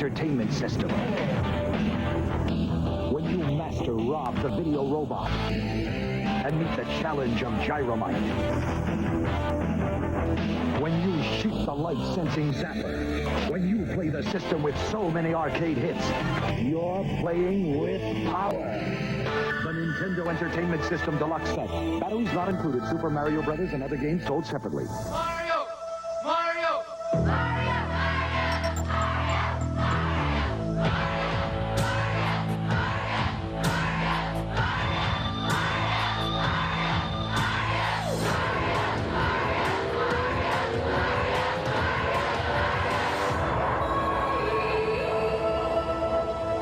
Entertainment System. When you master Rob the Video Robot and meet the challenge of Gyromite. When you shoot the light-sensing zapper. When you play the system with so many arcade hits, you're playing with power. The Nintendo Entertainment System Deluxe Set. Batteries not included. Super Mario Brothers and other games sold separately. Mario! Mario! Mario!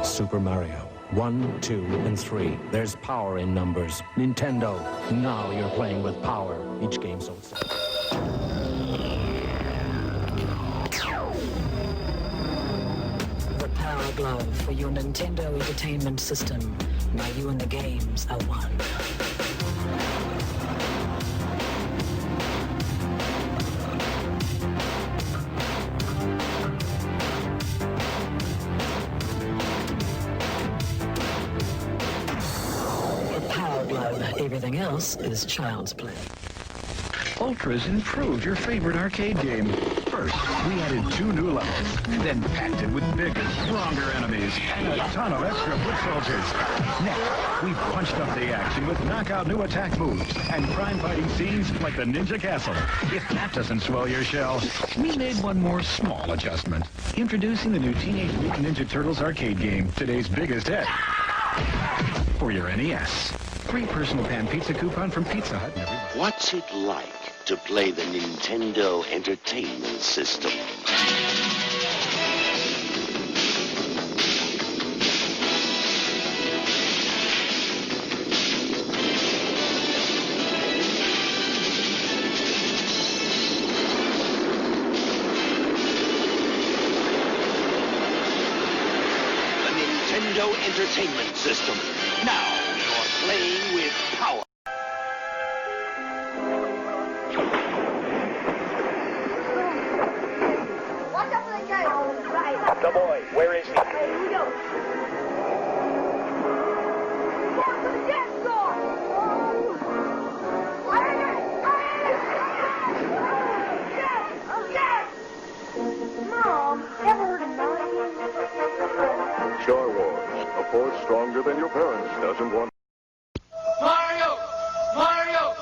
Super Mario. 1, 2, and 3. There's power in numbers. Nintendo, now you're playing with power. Each game sold separately. The Power Glove for your Nintendo Entertainment System. Now you and the games are one. The Power Glove. Everything else is child's play. Ultra's improved your favorite arcade game. First, we added 2 new levels, then packed it with bigger, stronger enemies and a ton of extra foot soldiers. Next, we punched up the action with knockout new attack moves and crime fighting scenes like the Ninja Castle. If that doesn't swell your shell, we made one more small adjustment. Introducing the new Teenage Mutant Ninja Turtles arcade game, today's biggest hit. For your NES. Free personal pan pizza coupon from Pizza Hut. And What's it like to play the Nintendo Entertainment System? The Nintendo Entertainment System. Now you're playing with power. Watch out for the giant. Right. The boy, where is he? Here we go. Down to the dance floor. Oh. Yes! Yes! Mom, ever heard of Mario? Star Wars, a force stronger than your parents doesn't want. Mario! Mario!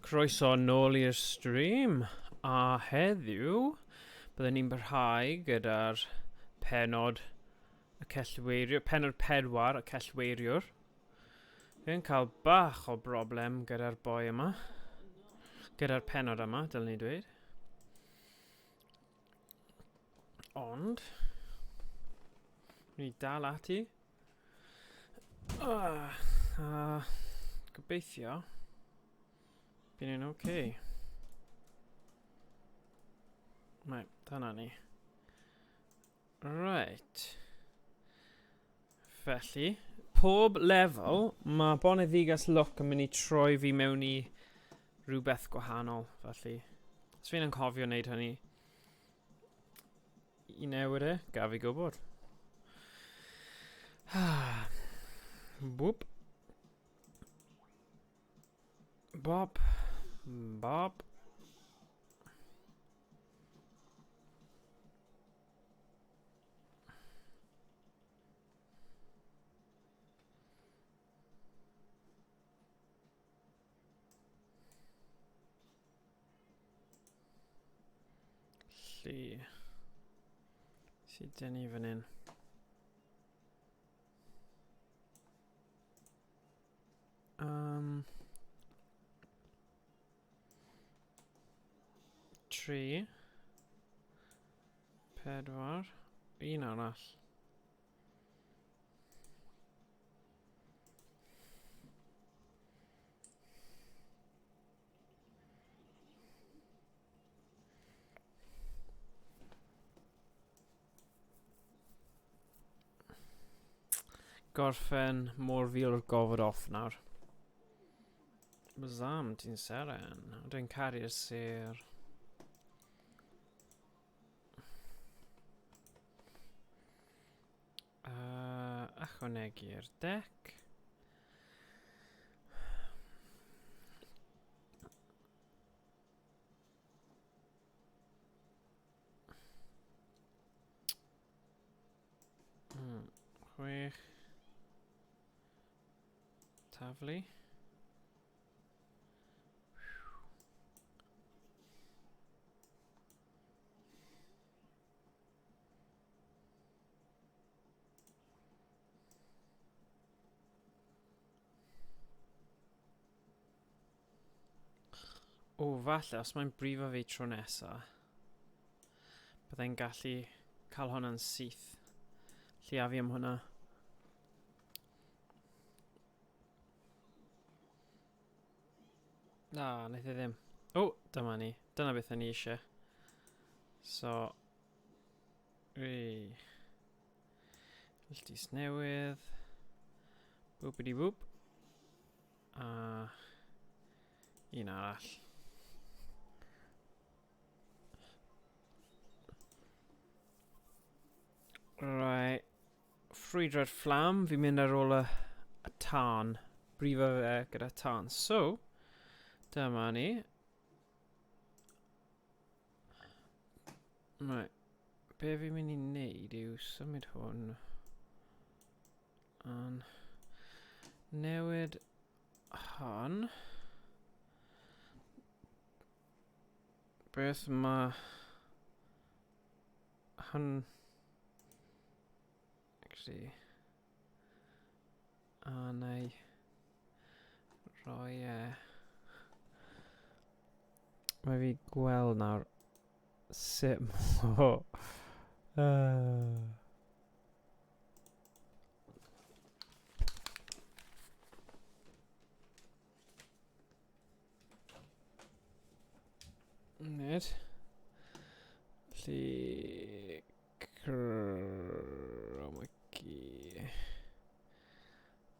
Croeso nôl i'r stream, a heddiw byddwn ni'n parhau gyda'r penod y cellweiriwr, penod 4 y cellweiriwr. Fi'n cael bach o broblem gyda'r boi yma, gyda'r penod yma, dylwn ni dweud. Ond, ni dal ati. Gobeithio, bydd ni'n oce. Okay. Right, dyna ni. Right. Felly, pob lefel, mae Boneddigas Lwc yn mynd i troi fi mewn i rhywbeth gwahanol, felly. Os fi'n anghofio wneud hynny i newid e, gaf fi gwybod. Bwp. Bop. Bop. Felly, sydd dyn ni fan hyn? 3, 4, un arall. Gorffen môr fil o'r gofod off nawr. Bazam, ti'n seren. Dwi'n caru'r sêr. Ychwanegu'r dec. 6. Taflu. O, falle, os mae'n brifo fi tro nesa, byddai'n gallu cael hwnna'n syth. Lliafu am hwnna. Na, wnaeth e ddim. O, dyma ni. Dyna beth o'n i eisiau. So, Ei. Illtis newydd. Boopity boop. A un arall. Right. Ffrwydra'r fflam. Fi'n mynd ar ôl y, y tân. Brifo fe gyda tân. So, dyma ni. Right. Be fi'n mynd i wneud yw symud hwn an newid hon. Beth mae hwn actually a neu roi e mae fi gweld nawr sut mo Nid. Felly... Chroma key.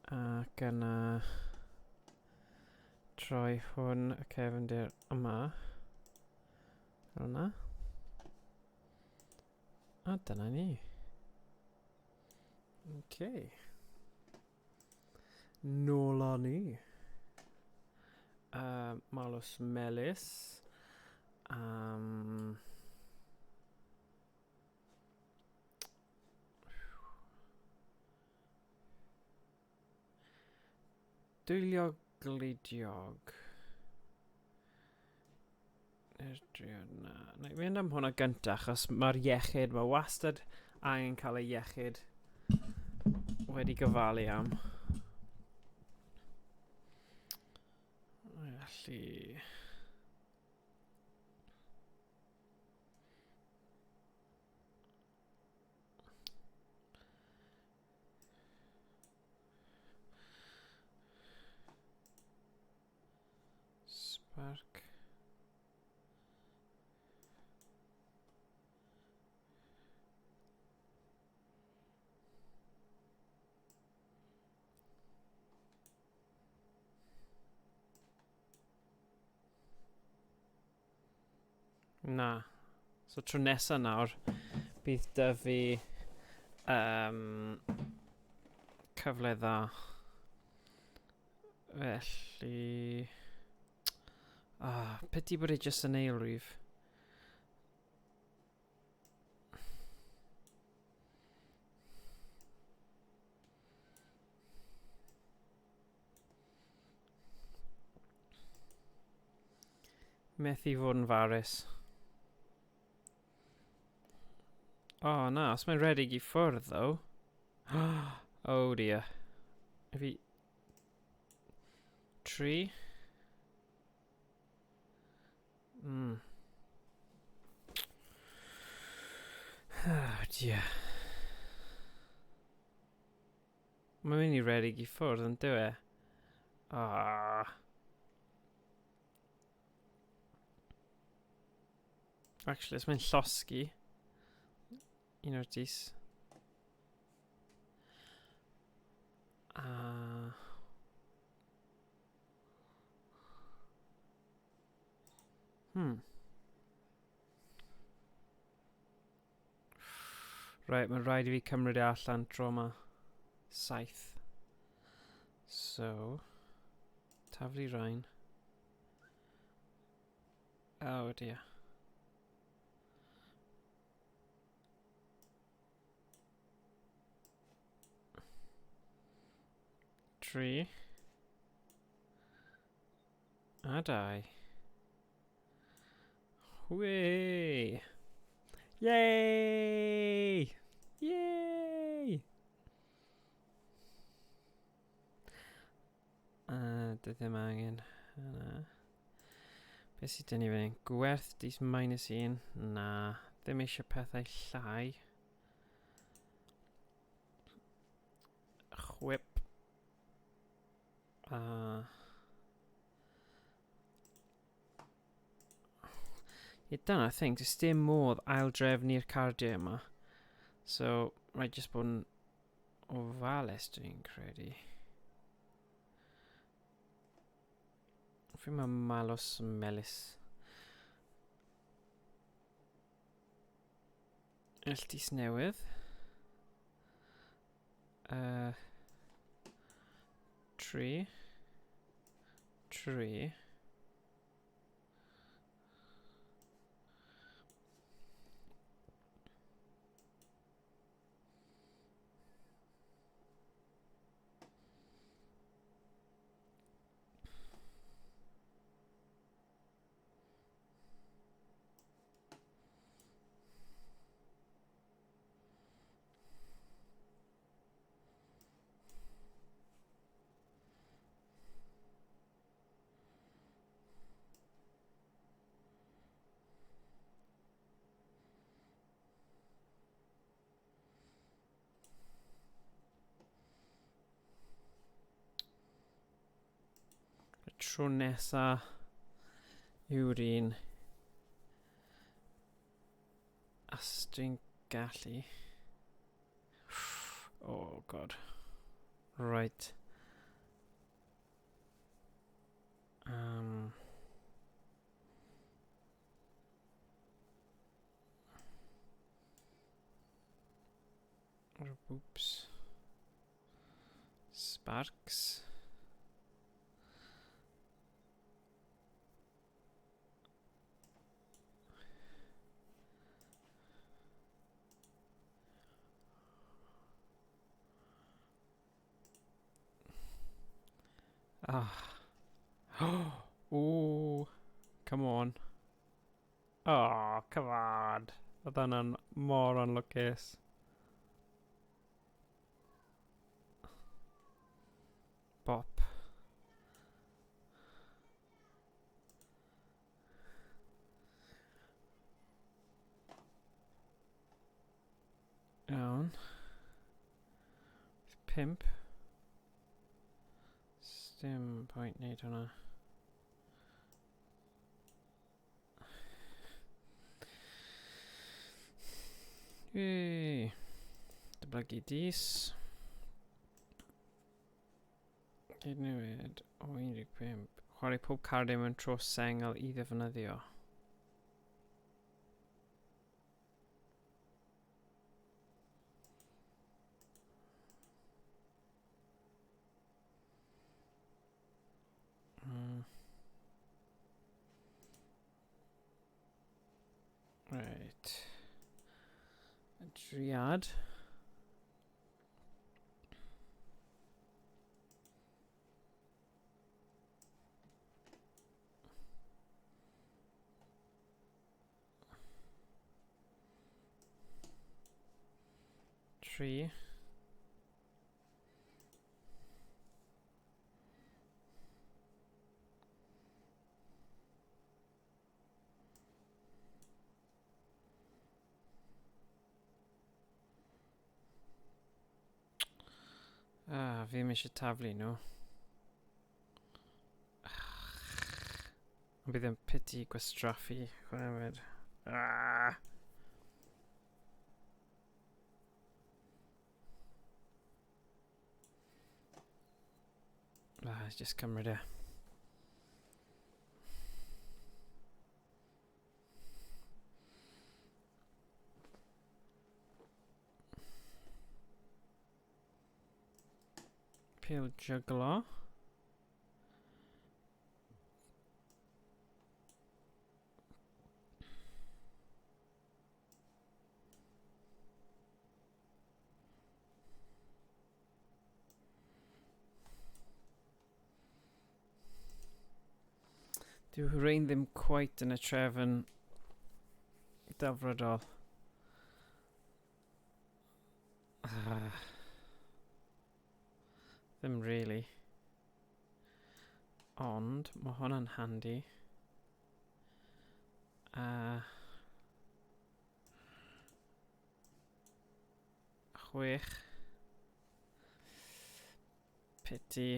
Ac yna... Troi hwn y cefndir yma. Fel yna. A dyna ni. Okay. Nôl â ni. Malws melys. Dwyliog gludiog. Neu'r drio na. Na i fynd am hwnna gyntaf, achos mae'r iechyd, mae wastad angen cael ei iechyd wedi gofalu am. Felly... Spark. Na. So tro nesa nawr, bydd dy fi um, cyfle dda. Felly... Ah, pity bod e jyst yn eilrif. Methu fod yn farus. O, oh, na, os mae'n redig i ffwrdd, ddo. Oh dear. Fi... 3. Oh dear. Mae'n mynd i redig i ffwrdd yn dyw e? Ah. Actually, os mae'n llosgi. Un o'r dis. A... Right, mae'n rhaid i fi cymryd e allan tro yma. 7. So, taflu rhain. Oh dear. 3 a 2. Hwey! Yay! Yay! A dy ddim angen hynna. Beth sydd dyn ni fan hyn? Gwerth dis minus 1. Na, ddim eisiau pethau llai. Chwip. A... Ie, dyna thing, does dim modd aildrefnu'r cardiau yma. So, rhaid jyst bod yn ofalus, dwi'n credu. Fi mae malus melys. Elltis newydd. 3. 3. Y tro nesa yw'r un. Os dwi'n gallu. Oh god. Right. Oops. Sparks. Ah. Oh, come on. Oh, come on. Oedd hwnna'n mor anlwcus. Bop. Iawn. 5. Dim pwynt wneud hwnna. Yay! Dyblygu dis. Gyd newid o 15. Chwarae pob cardiau mewn tro sengl i ddefnyddio. Right. Driad. 3. Ah, fi ddim eisiau taflu nhw. Ond bydd yn pity gwastraffu chwefyd. Ah! Ah, just cymryd e. Trial jyglo. Dyw rhain ddim quite yn y trefn delfrydol. Ah. Ddim really. Ond, mae hwnna'n handi. 6. Pity.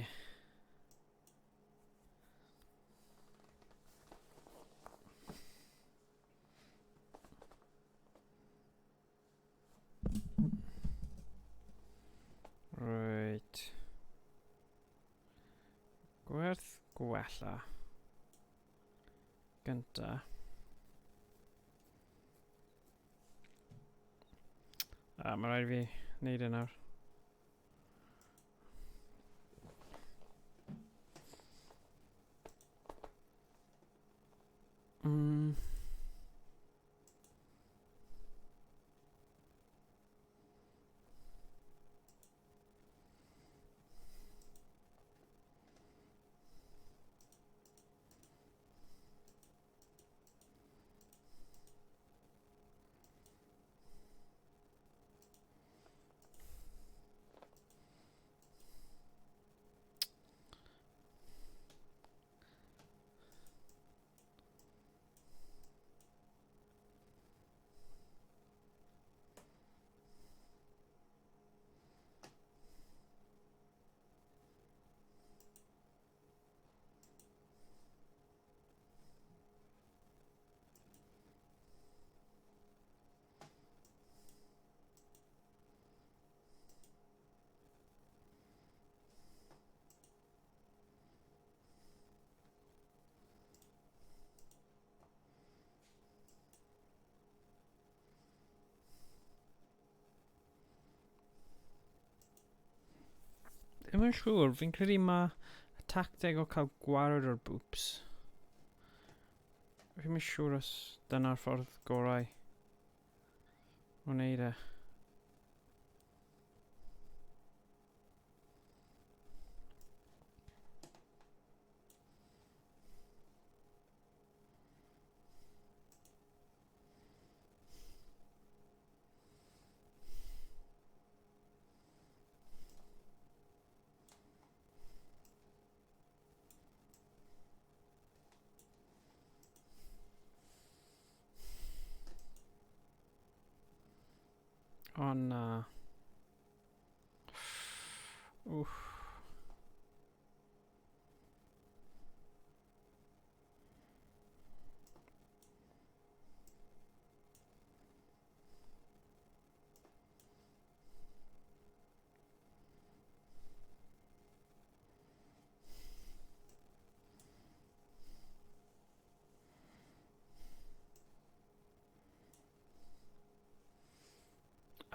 Right. Gwerth gwella. Gynta. A, mae rhaid fi wneud e nawr. Ddim yn siŵr, fi'n credu mae y tacteg o cael gwared o'r boops. Fi'n yn siŵr os dyna'r ffordd gorau o wneud e. O na. Uff.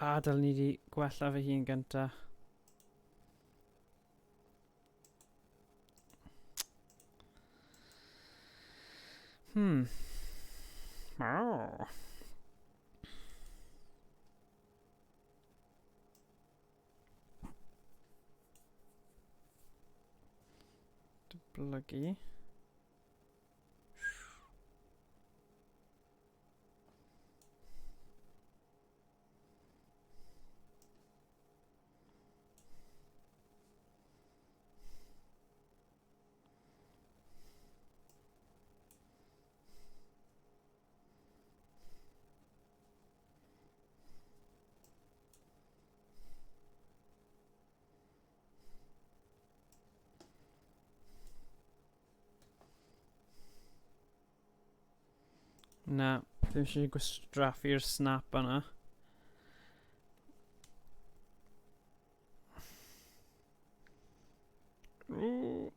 A dylen ni wedi gwella fy hun gynta. Oh. Dyblygu. Na, ddim eisiau gwastraffu'r snap yna. Ooh.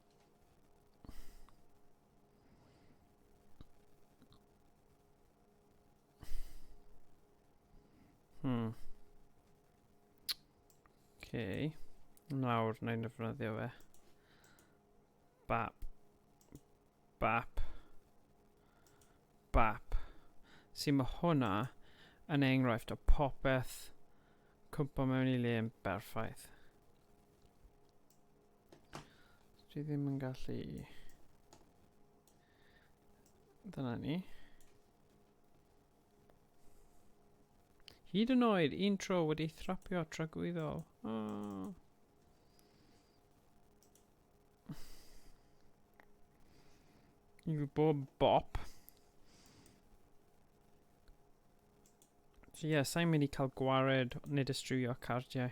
Okay. Nawr, na i'n defnyddio fe. Bap. Bap. Bap. See, mae hwnna yn enghraifft o popeth cwmpo mewn i le yn berffaith. Dwi ddim yn gallu... Dyna ni. Hyd yn oed, un tro wedi thrapio tragwyddol. Oh. Yw bob bop. So ie, yeah, sa'n mynd i cael gwared neu distrywio cardiau.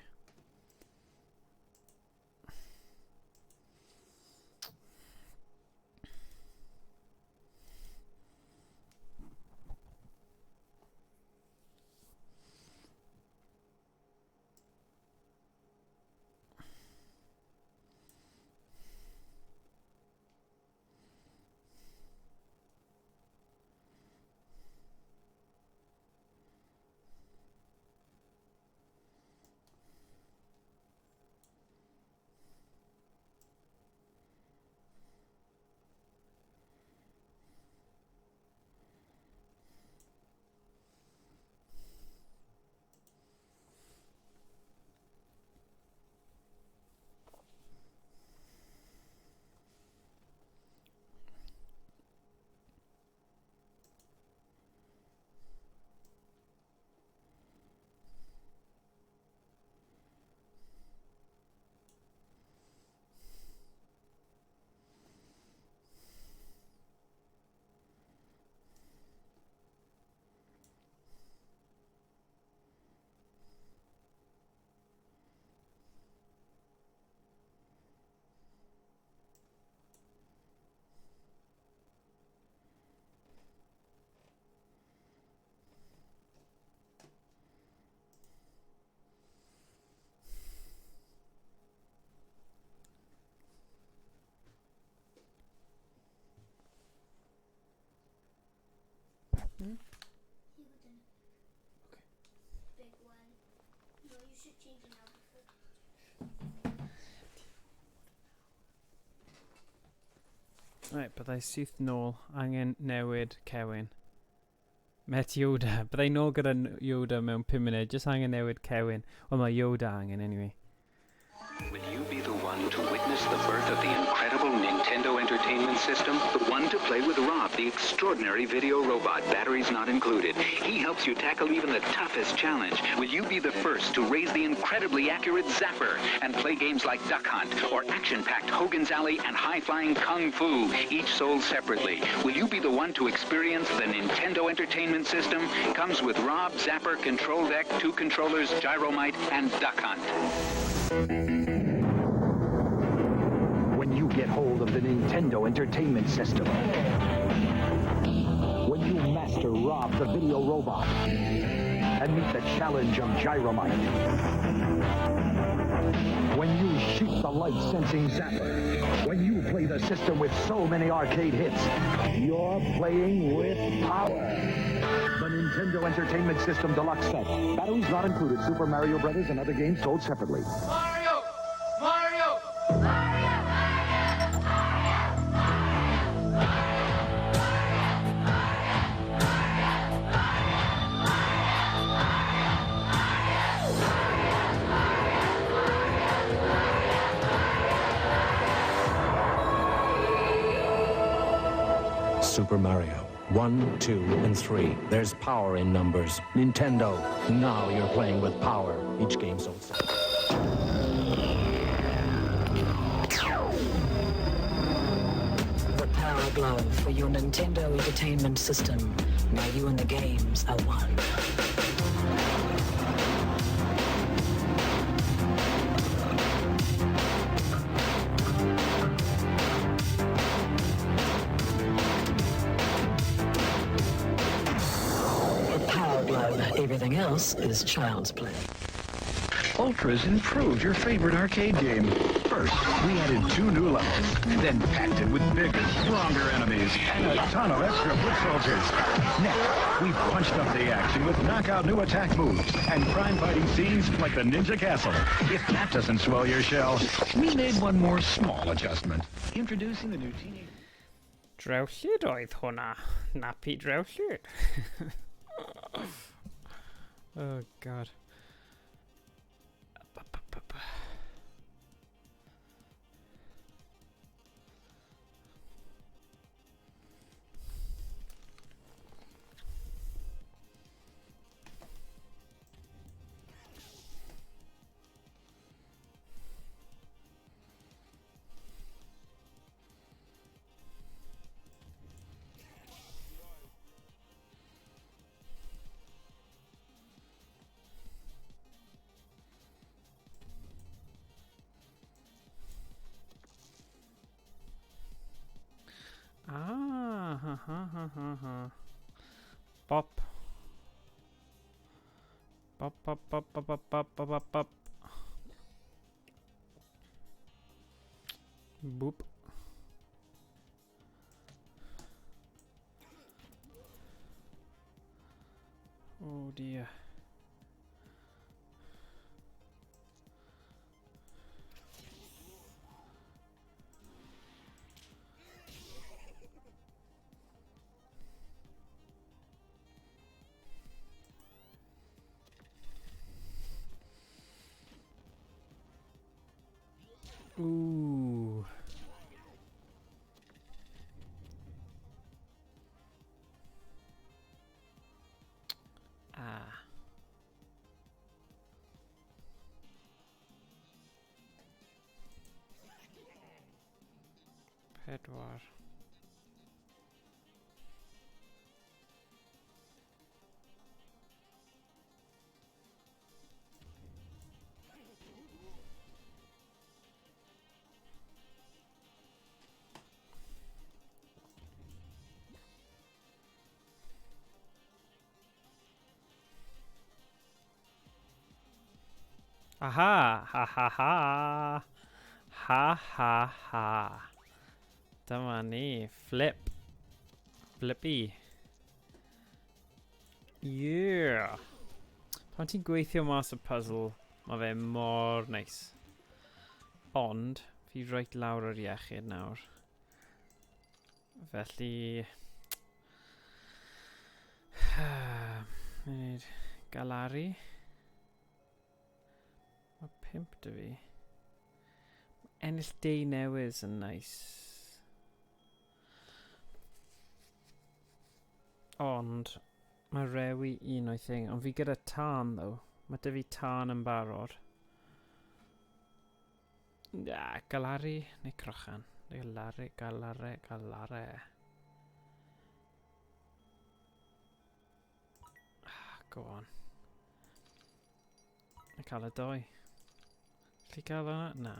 Hmm? Okay. Big one. No, you should change it now before. Right, byddai syth nôl angen newid Kewin. Met Yoda. Byddai nôl gyda Yoda mewn 5 munud. Just angen newid Kewin. Wel, mae Yoda angen anyway. Will you be the one to witness the birth of the incredible Nintendo Entertainment System? The one to play with Rob, the extraordinary video robot, batteries not included. He helps you tackle even the toughest challenge. Will you be the first to raise the incredibly accurate Zapper and play games like Duck Hunt or action-packed Hogan's Alley and high-flying Kung Fu, each sold separately? Will you be the one to experience the Nintendo Entertainment System? Comes with Rob, Zapper, Control Deck, 2 controllers, Gyromite, and Duck Hunt. When you get hold of the Nintendo Entertainment System, when you master Rob the video robot and meet the challenge of Gyromite, when you shoot the light-sensing zapper, when you play the system with so many arcade hits, you're playing with power. The Nintendo Entertainment System Deluxe Set. Batteries not included. Super Mario Brothers and other games sold separately. Mario! Mario! Mario! Super Mario. 1, 2, and 3. There's power in numbers. Nintendo, now you're playing with power. Each game sold separately. The Power Glove for your Nintendo Entertainment System. Now you and the games are one. The Power Glove. Everything else is child's play. Ultra's improved your favorite arcade game. First, we added 2 new levels, then packed it with bigger, stronger enemies and a ton of extra foot soldiers. Next, we punched up the action with knockout new attack moves and crime-fighting scenes like the Ninja Castle. If that doesn't swell your shell, we made one more small adjustment. Introducing the new Teenage... Drewllyd oedd hwnna. Nappy drewllyd. Oh, God. Ah, ha, ha, ha, ha, ha. Bop. Bop, bop, bop, bop, bop, bop, bop, bop, bop. Boop. Oh dear. Ooh. Ah. Pedwar. Aha! Ha ha ha! Ha ha ha! Dyma ni. Flip. Flippy. Yeah! Pan ti'n gweithio mas y puzzle, mae fe mor neis. Ond, fi reit lawr yr iechyd nawr. Felly... Munud. Galaru. Mae 5 dy fi. Ennill deu newydd yn nice. Ond, mae rewi un o'i thing. Ond fi gyda tân, though. Mae dy fi tân yn barod. Na, galaru neu crochan. Galaru, galare, galare. Ah, go on. A cael y doi. Gallu cael hwnna? Na.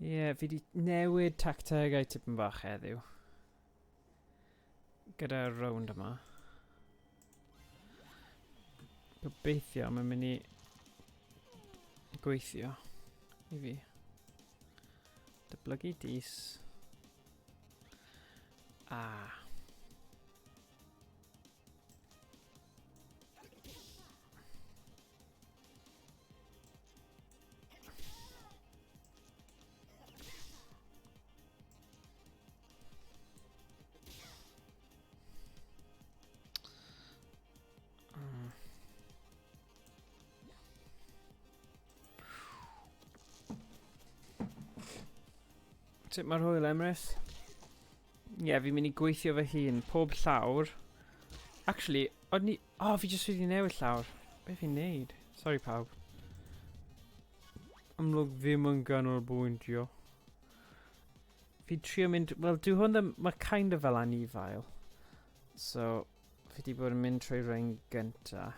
Ie, yeah, fi di newid tactegau tipyn bach heddiw. Gyda'r rownd yma. Gobeithio mae'n mynd i gweithio i fi. Dyblygu dis. Ah. Sut mae'r hwyl, Emrys? Ie, yeah, fi'n mynd i gweithio fy hun, pob llawr. Actually, o'n i... Oh, fi jyst wedi newid llawr. Be fi'n neud? Sorry, pawb. Amlwg ddim yn ganolbwyntio. Fi'n trio mynd... Wel, dyw hwn ddim... Mae kind of fel anifail. So, fi wedi bod yn mynd trwy rhain gynta.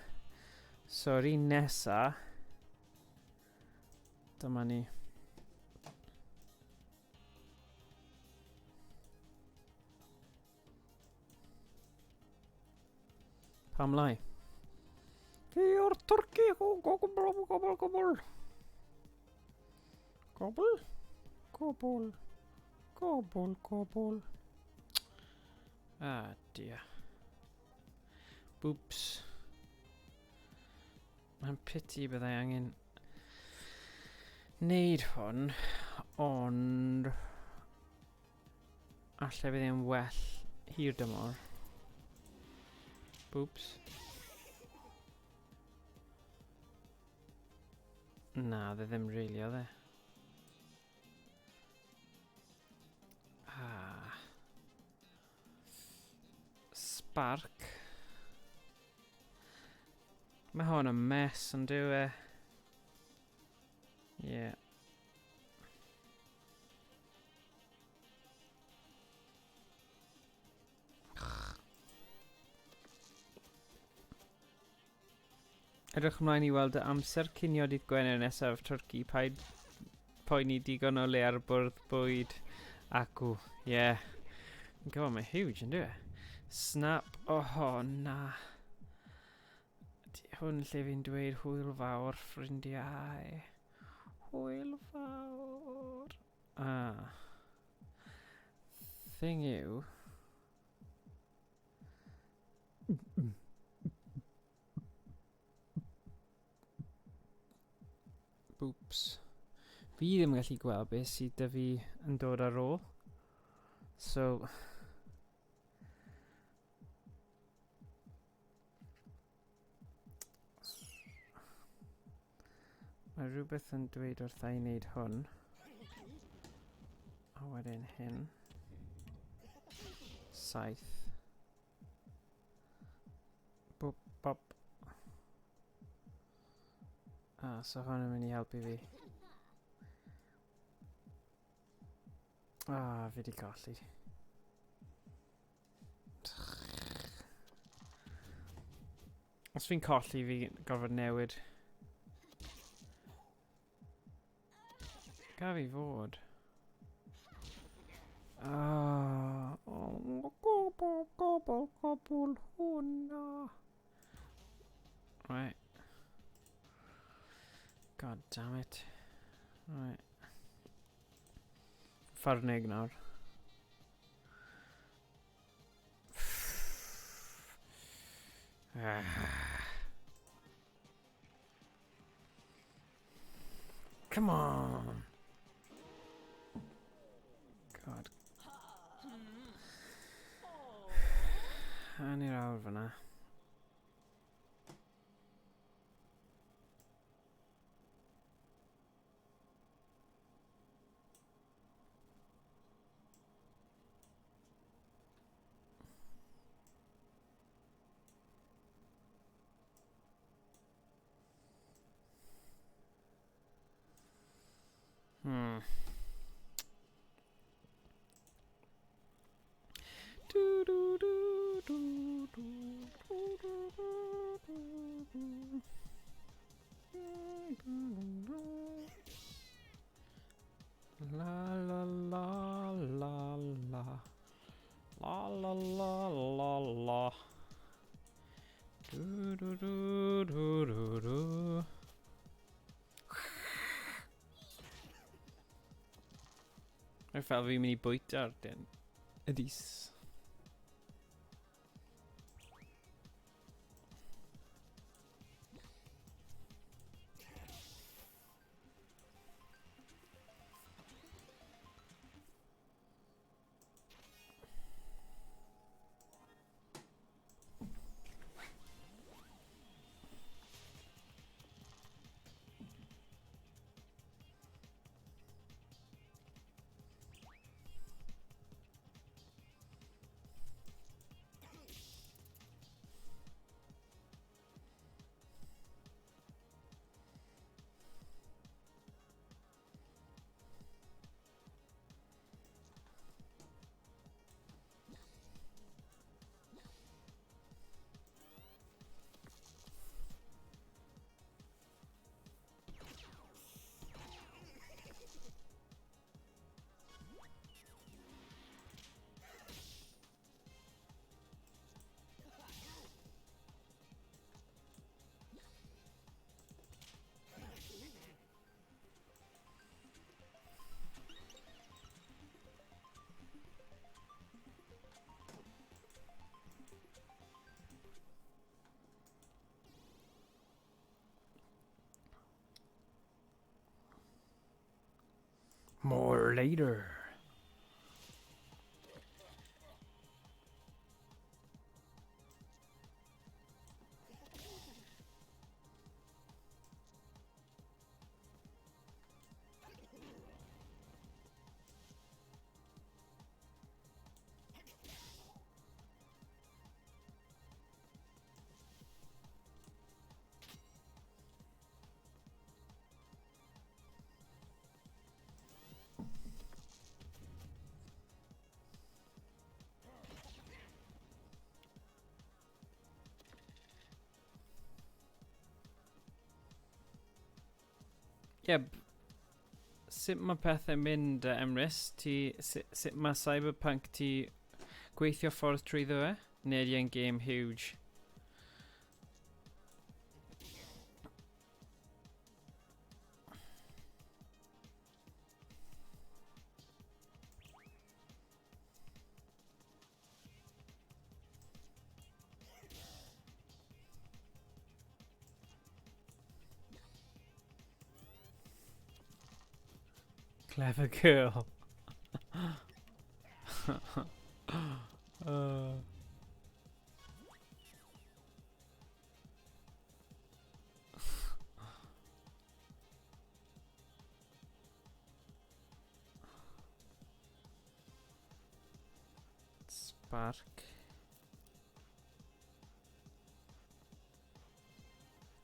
So, yr un nesa... Dyma ni. Pam lai? Fi o'r twrci! Gobl, gobl, gobl, gobl! Gobl. Gobl. Gobl, gobl. Ah, dear. Boops. Mae'n pity byddai angen wneud hwn, ond allai bydd e'n well hir dymor. Boops. Na, dde ddim really, oedd e. Ah. Spark. Mae hwn yn mess yn dyw e. Yeah. Edrych ymlaen i weld y amser cinio dydd Gwener nesaf, Twrci. Paid poeni digon o le ar y bwrdd bwyd. Acw, ie. Yeah. Go on, mae huge yn dyw e? Snap, oh, na. Hwn lle fi'n dweud hwyl fawr, ffrindiau. Hwyl fawr. Ah. Thing yw... Boops. Fi ddim yn gallu gweld beth sydd 'da fi yn dod ar ôl. So... Mae rhywbeth yn dweud wrtha i wneud hwn. A wedyn hyn. 7. Bop, bop. Ah, so hwn yn mynd i helpu fi. Ah, fi di colli. Os fi'n colli, fi gorfod newid. Gaf i fod. Ah, oh, gobl, gobl, gobl, hwnna. Right. God damn it. Right. Ffarnig nawr. Come on! God. Hanner awr fyna. Du, du, du, du, du, du, du, du, du. La la la la la. La la la la la. Du du du du du du. Mae fel fi'n mynd i bwyta'r dyn. Y dis. More later. Ie, yeah, sut mae pethau'n mynd, Emrys? Ti, sut mae Cyberpunk ti gweithio ffordd trwyddo fe? Neu ydy e'n game huge? Clever girl. Spark.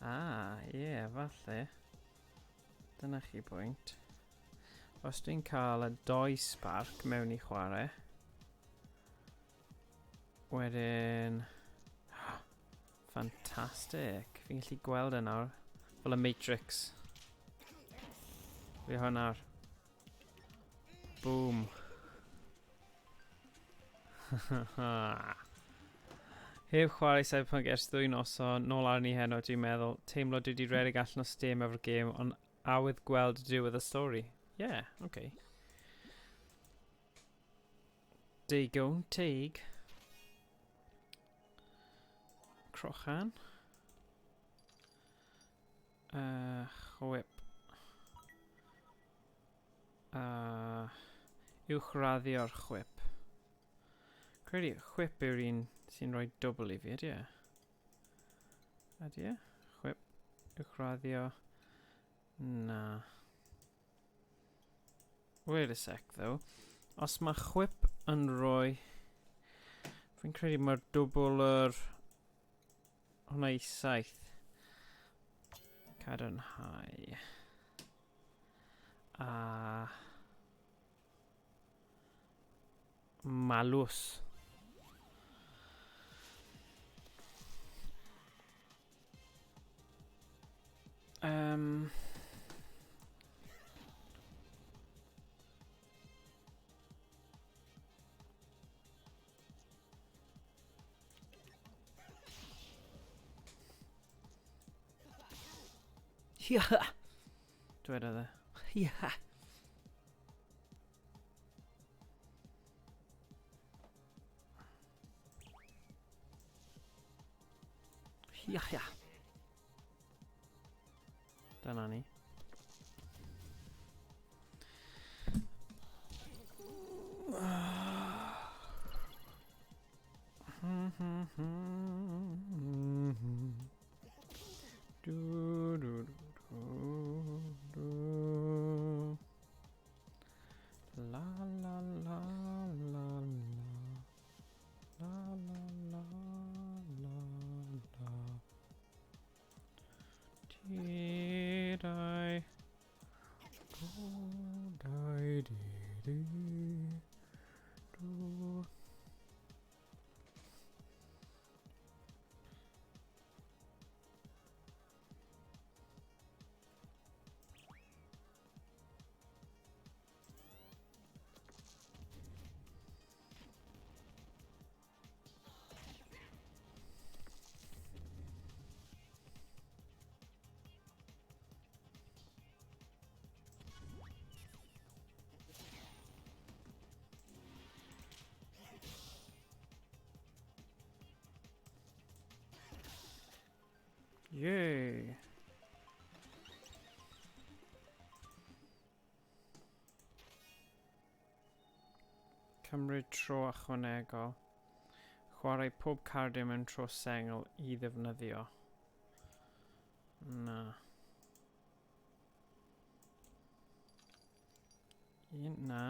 Ah, ie, yeah, falle. Dyna chi bwynt. Os dwi'n cael y doi spark mewn i chwarae, wedyn... Fantastic. Fi'n gallu gweld e nawr. Fel y Matrix. Fi hwn nawr. Boom. Heb chwarae Cyberpunk ers ddwy noson, nôl arni heno, dwi'n meddwl. Teimlo dwi wedi redeg allan o steam efo'r gêm, ond awydd gweld diwedd y stori. Yeah, okay. Digon teg. Crochan. Chwip. Uwchraddio'r chwip. Credu chwip yw'r un sy'n rhoi dwbl i fi, ydy e? Ydy e? Chwip. Uwchraddio. Na. Wait a sec, though. Os mae chwip yn rhoi... Fi'n credu mae'r dwbl yr... Hwna i 7. Cadarnhau. A... Malws. Yeah. Dwedodd e. Yeah. Ia, ia. Dyna ni. Du, du, du, du, du. La la la la la. La la la la la. Ti dai. Do dai di di. Do. Yay! Cymryd tro ychwanegol. Chwarae pob cardiau mewn tro sengl i ddefnyddio. Na. Un, na.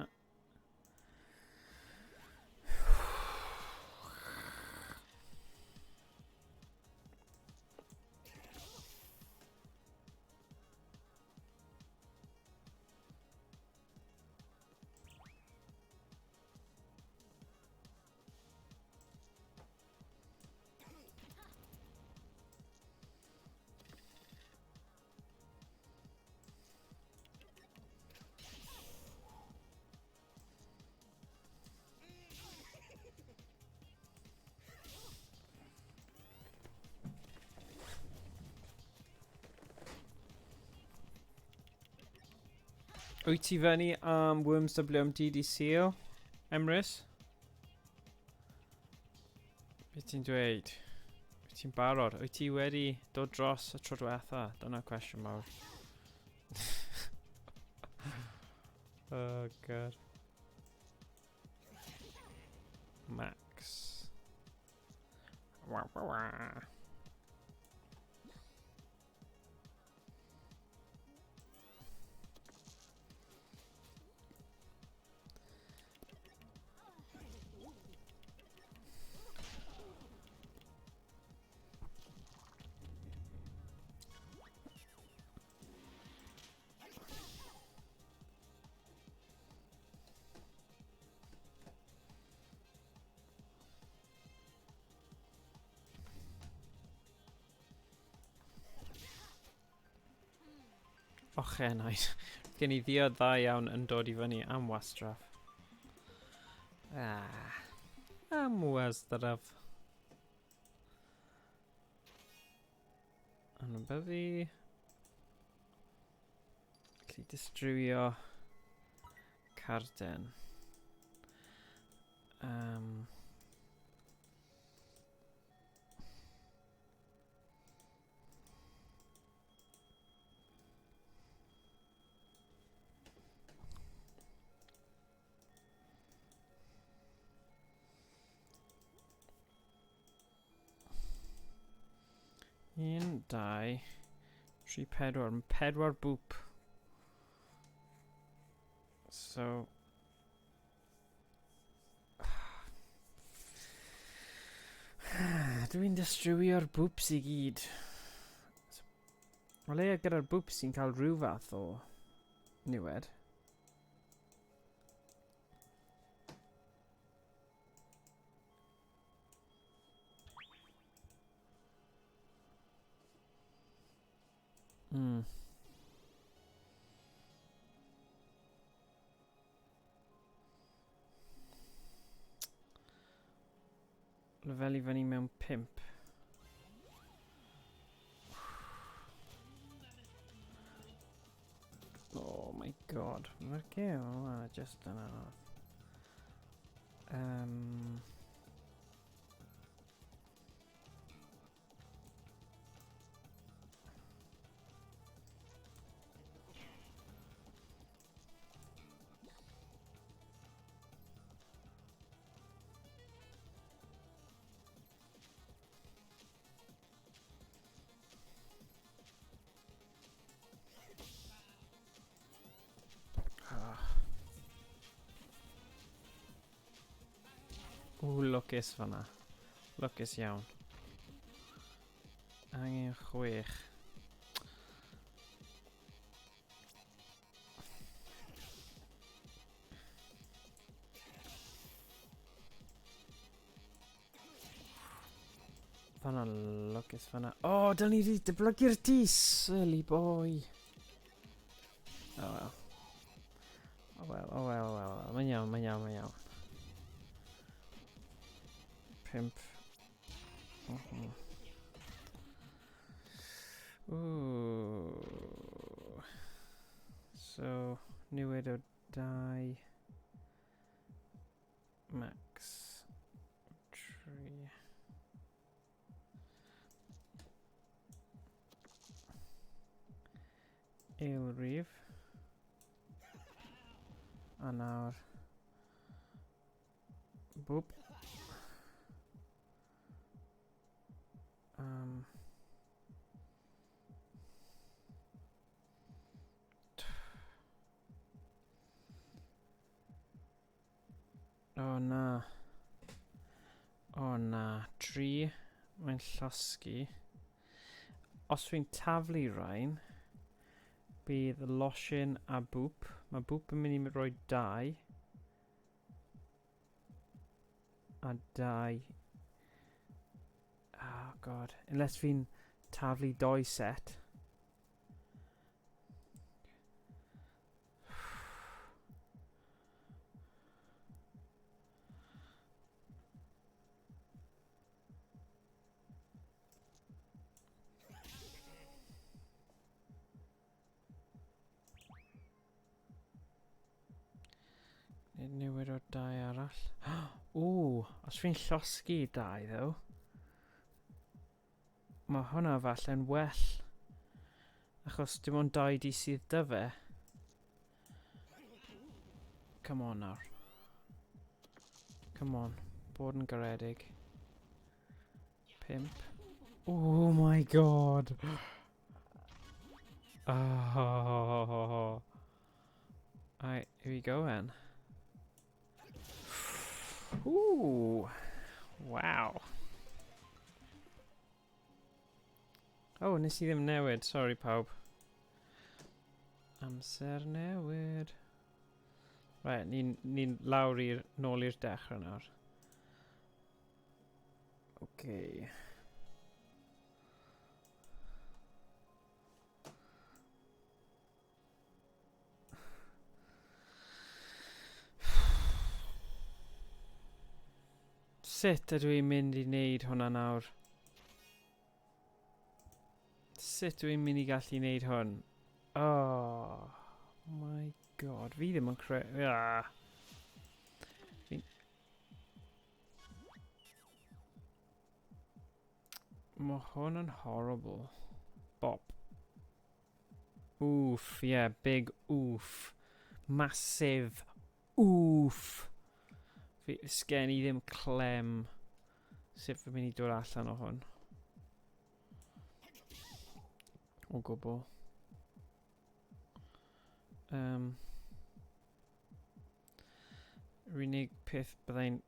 Wyt ti fyny am Worms WMD di Seal, Emrys? Be ti'n dweud? Wyt ti'n barod? Wyt ti wedi dod dros y tro diwetha? Dyna'r cwestiwn mawr. oh, God. Max. Wah, wah, wah. Ochenaid. Gen i ddiod dda iawn yn dod i fyny am wastraff. Ah, am wastraff. Anwybyddu. Gallu distrywio carden. Um, Un, dau, tri, pedwar. Mae pedwar bwp. So... Dwi'n distrywio'r bwps i gyd. O leia gyda'r bwps sy'n cael rhyw fath o niwed. Lefelu fyny mewn 5. Oh my god. Mae'r gêm yma just yn anodd. Um, Ww, lwcus fanna. Lwcus iawn. Angen chwech. Fanna lwcus fanna. O, oh, dyl ni wedi dyblygu'r dis! Silly boy. Oh well. Oh well, oh well, oh well. Oh well. Mae'n iawn, mae'n iawn, mae'n iawn. Pimp. Mm -hmm. Ooh. So, newid o 2. Max. 3. Ail rif. A nawr. Boop. O na. O na. 3. Mae'n llosgi. Os fi'n taflu rhain, bydd Losin a Boop. Mae Boop yn mynd i roi 2. A 2. Oh god. Unless fi'n taflu 2 set. Nid newid o'r dau arall. Ww, os fi'n llosgi dau, ddo. Mae hwnna falle'n well. Achos dim ond 2 di sydd dy fe. Come on nawr. Come on. Bod yn garedig. 5. Oh my god. Oh. Alright, here we go then. Ooh. Wow. Oh, nes i ddim newid. Sorry pawb. Amser newid. Right, ni'n ni lawr i'r nôl i'r dechrau nawr. Okay. Sut ydw i'n mynd i wneud hwnna nawr? Sut ydw i'n mynd i gallu wneud hwn? Oh my god, fi ddim yn cre... Ah. Fi'n... Mae hwn yn horrible. Bop. Oof, yeah, big oof. Massive oof. Fi, sgen i ddim clem sut fi'n mynd i dod allan o hwn. O gwbl. Yr unig peth byddai'n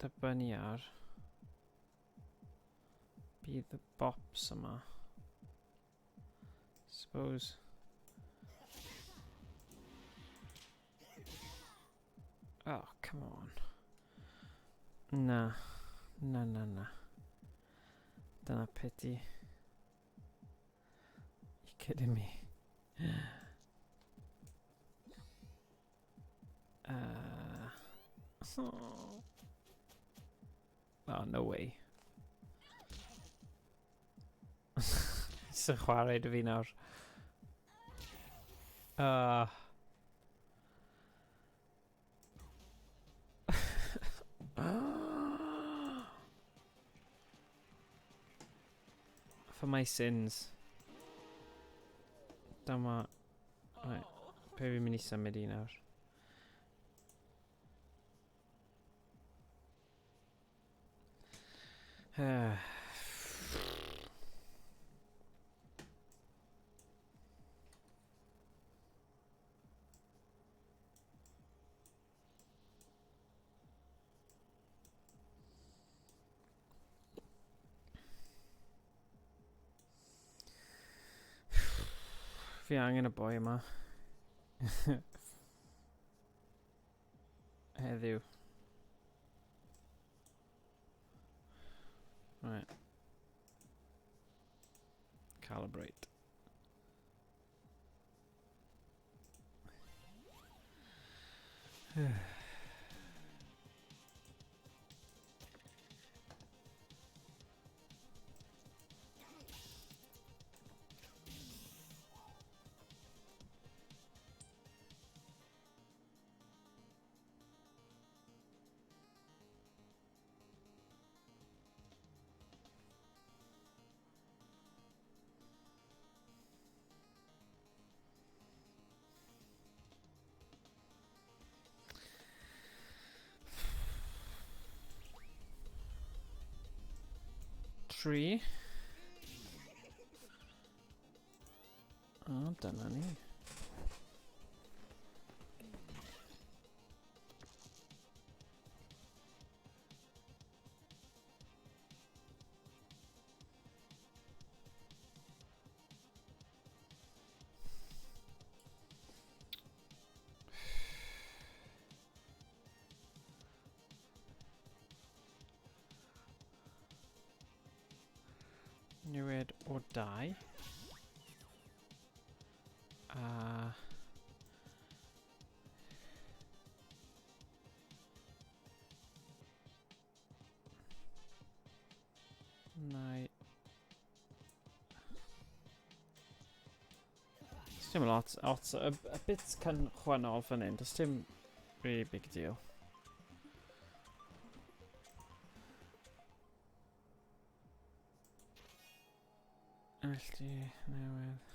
dibynnu ar bydd y bops yma. Suppose. Oh, come on. Na. Na, na, na. Dyna pity. You kidding me? Oh. Oh, no way. Sy'n chwarae dy fi nawr. For my sins. Dyma... Right. Pe fi'n mynd i symud i nawr? Fi angen y boi yma. Heddiw. Right. Calibrate. 3. A dyna ni. Newid o 2. A... Neu... Dim lot, lot, a, a bit cynchwennol fan hyn, does dim really big deal. Allt newydd.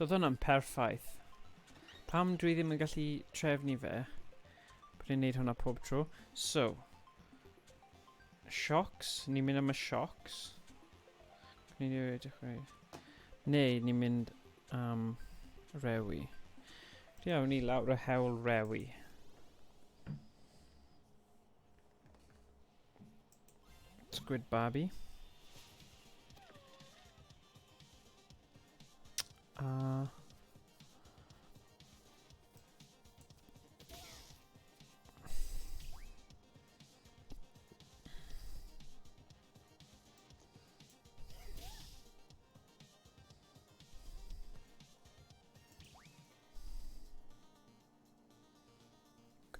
So oedd hwnna'n perffaith. Pam dwi ddim yn gallu trefnu fe? Bod ni'n neud hwnna pob tro. So, shocks. Ni'n mynd am y shocks. Ni'n Neu ni'n mynd am rewi. Iawn ni lawr y hewl rewi. Squid Barbie. A...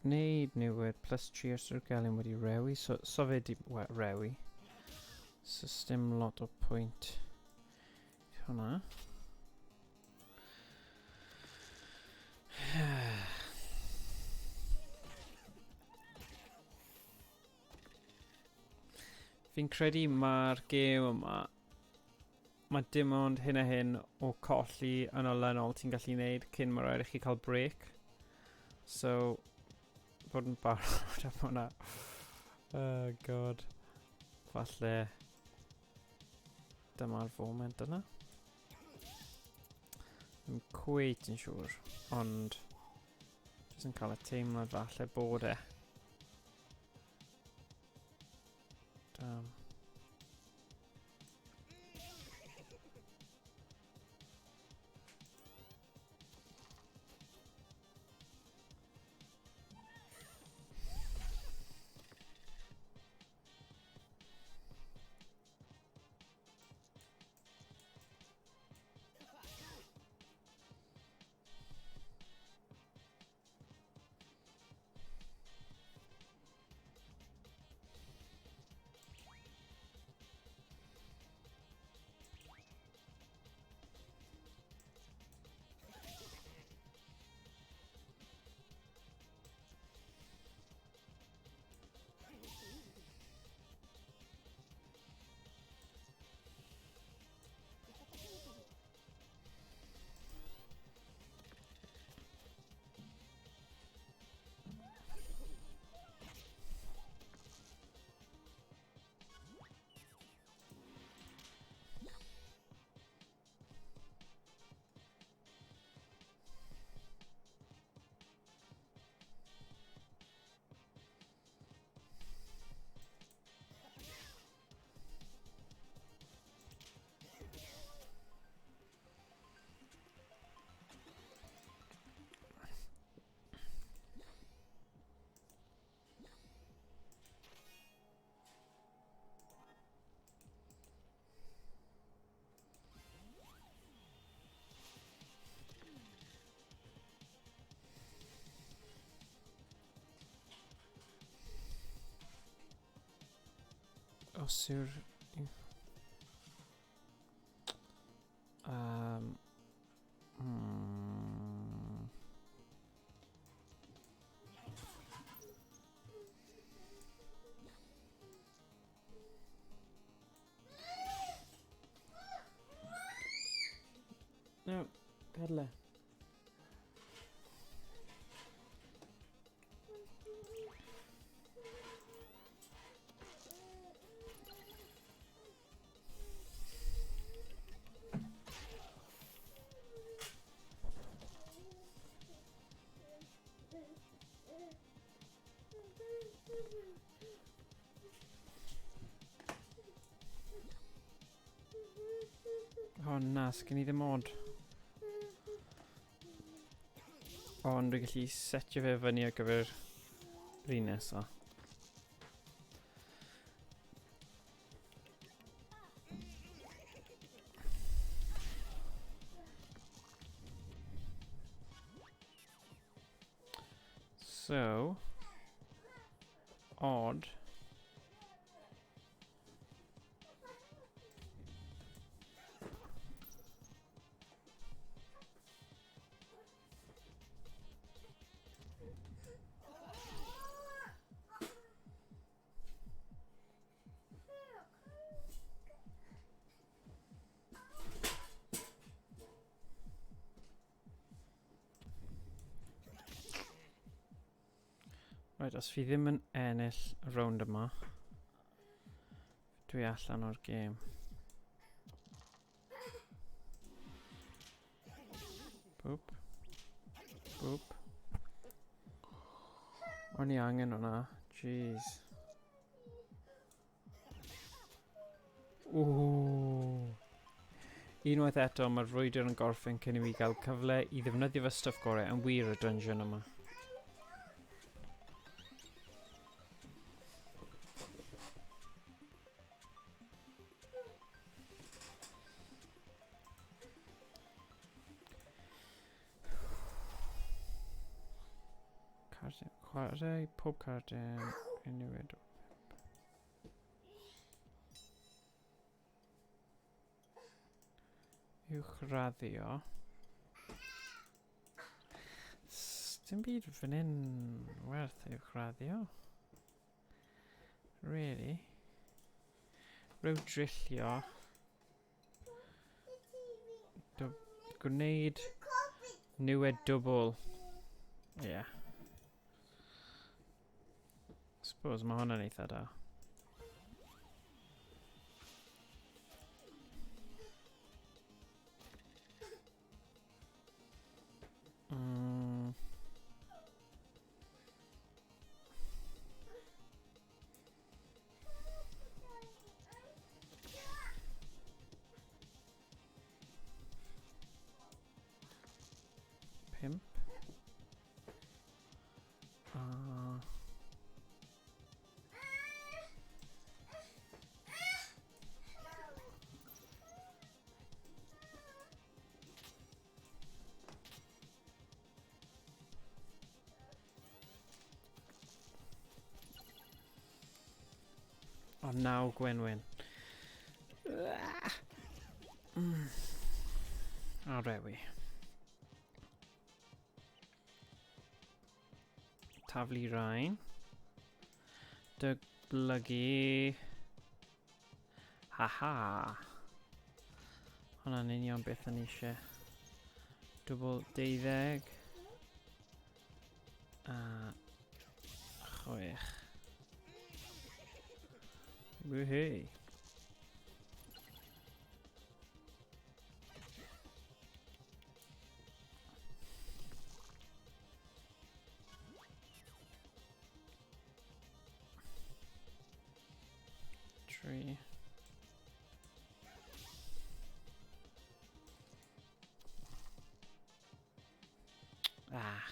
Gwneud newid plus 3 os yw'r gelyn wedi rewi. So, so fe di rewi. So sdim lot o pwynt hwnna. Fi'n credu mae'r gêm yma, mae dim ond hyn a hyn o colli yn olynol ti'n gallu gwneud cyn mae rhaid i chi cael break. So, bod yn barod am hwnna. Oh god. Falle dyma'r foment yna. Ddim cweit yn siŵr, ond jyst yn cael y teimlad falle bod e. Damn. Os yw'r... No, gadle. O na, sgen i ddim od. Ond dwi'n gallu setio fe fyny ar gyfer yr un nesaf. So, odd. Right, os fi ddim yn ennill y rownd yma, dwi allan o'r gêm. Boop. Boop. O'n i angen hwnna. Jeez. Ooh. Unwaith eto, mae'r frwydr yn gorffen cyn i mi gael cyfle i ddefnyddio fy stwff gorau yn wir y dungeon yma. Cardyn, chwarae pob cardyn unrhyw Uwchraddio. Dim byd fan hyn werth uwchraddio. Really. Rhyw drillio. Gwneud niwed dwbl. Ie. Yeah. Suppose mae hwnna'n eitha da. Pump. A... O, naw gwenwyn. A rewi. Taflu rhain. Dyblygu. Ha ha. Hwna'n union beth o'n eisiau. Dwbl 12. A 6. Woohoo. Tree. Ah.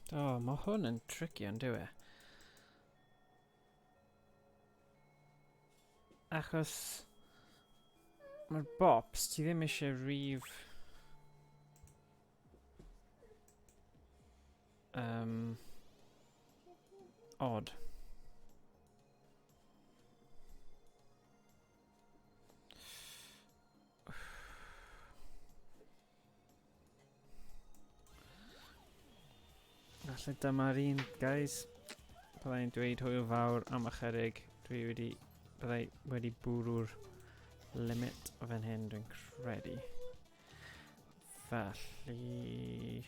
O, oh, mae hwn yn tricky yn dyw e? Achos mae'r bops, ti ddim eisiau rif um, odd. Falle dyma'r un, guys. Byddai'n dweud hwyl fawr am ychydig. Dwi wedi... Byddai wedi bwrw'r limit o fan hyn, dwi'n credu. Felly...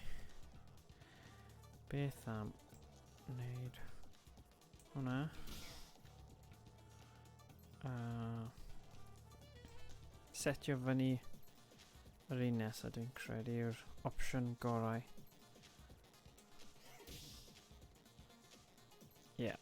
Beth am wneud hwnna? A setio fyny yr un nesaf dwi'n credu yw'r opsiwn gorau. Yeah.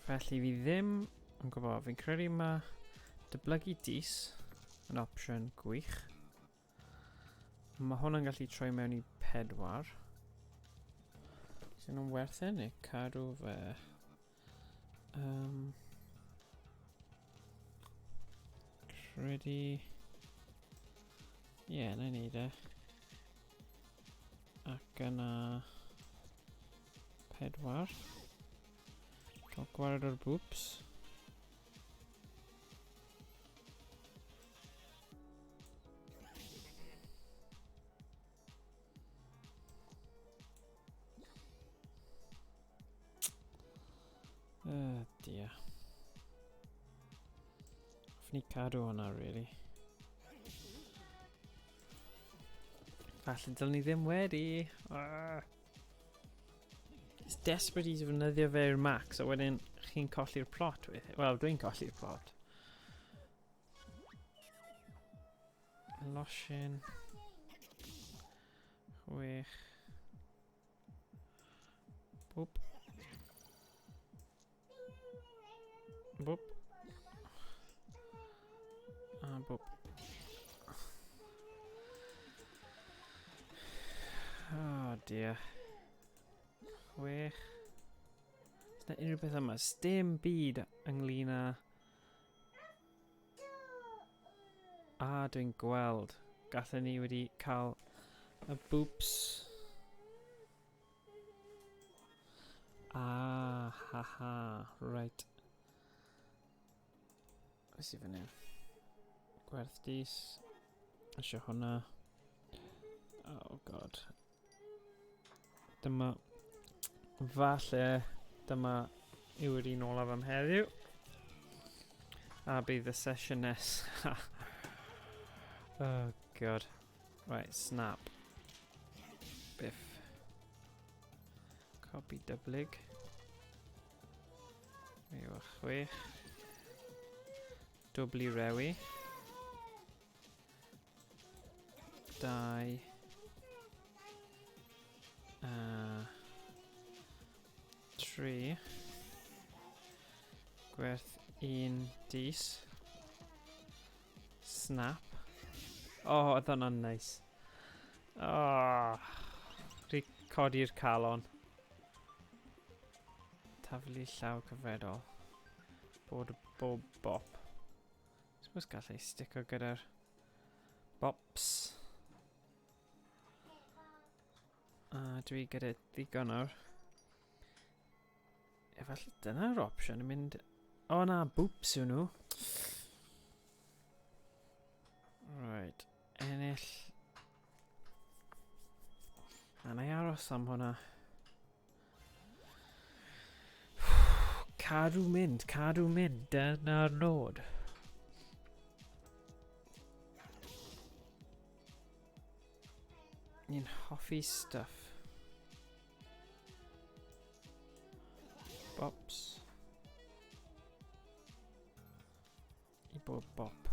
Felly fi ddim yn gwybod, fi'n credu mae dyblygu dis yn opsiwn gwych. Mae hwn yn gallu troi mewn i 4. Sy'n yn werth e neu cadw fe? Um, credu... Ie, yeah, na i neud e. Ac yna... 4. Cael gwared o'r boops. Oh dear. Hoffwn i cadw hwnna, really. Falle dylwn ni ddim wedi. Ah. It's desperate i ddefnyddio fe i'r max, a wedyn chi'n colli'r plot. Wel, dwi'n colli'r plot. Losin. 6. Boop. Boop. A boop. Oh dear. 6. Oes 'na unrhyw beth yma? Sdim byd ynglyn â... A dwi'n gweld. Gallen ni wedi cael y boops. Ah, ha ha, right. Oes i fyny. Gwerth dis. Eisiau hwnna. Oh god. Dyma... Falle dyma yw'r un olaf am heddiw. A bydd y sesiwn nes. Oh god. Right, snap. Biff. Copy dyblyg. Yw a 6. Dwbli rewi. 2. 3. Gwerth 1 dis. Snap. Oh, oedd hwnna'n nice. Oh, rhi codi'r calon. Taflu llaw cyfredol. Bod bob bop. Suppose gallai stico gyda'r bops. Dwi gyda ddigon nawr. Efallai dyna'r opsiwn yn mynd... O na, boops yw nhw. Right, ennill. Na, na i aros am hwnna. Cadw mynd, cadw mynd, dyna'r nod. Ni'n hoffi stuff. Bops. I bob bop.